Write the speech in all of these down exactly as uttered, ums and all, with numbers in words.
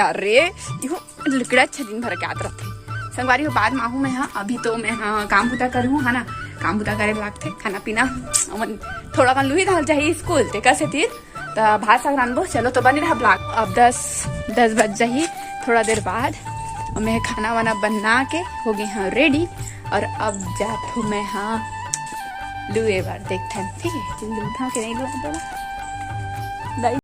अरे, इहो लुकड़ा अच्छा दिन भर के आत रथे। संगवारी हो, बाद में आहूँ मैं हा, अभी तो मैं हा काम बुता करहूँ, है ना, काम बुता करे लागथे, खाना पीना, अमन थोड़ा कन लुही दाल जाही स्कूल, ते कसे तीर, त भात साग रांधबो। चलो, तो बने रहा ब्लॉग। अब दस, दस बज जाही, थोड़ा देर बाद, और मैं खाना वाना बना के हो गई हाँ रेडी, और अब जात हूँ मैं हा लुए बार, देखते हैं, ठीक है, लुथा के नहीं लुआ बोला।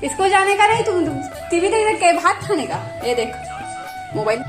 स्कूल जाने का नहीं, तुम टीवी देख देख के भात खाने का। ये देख मोबाइल।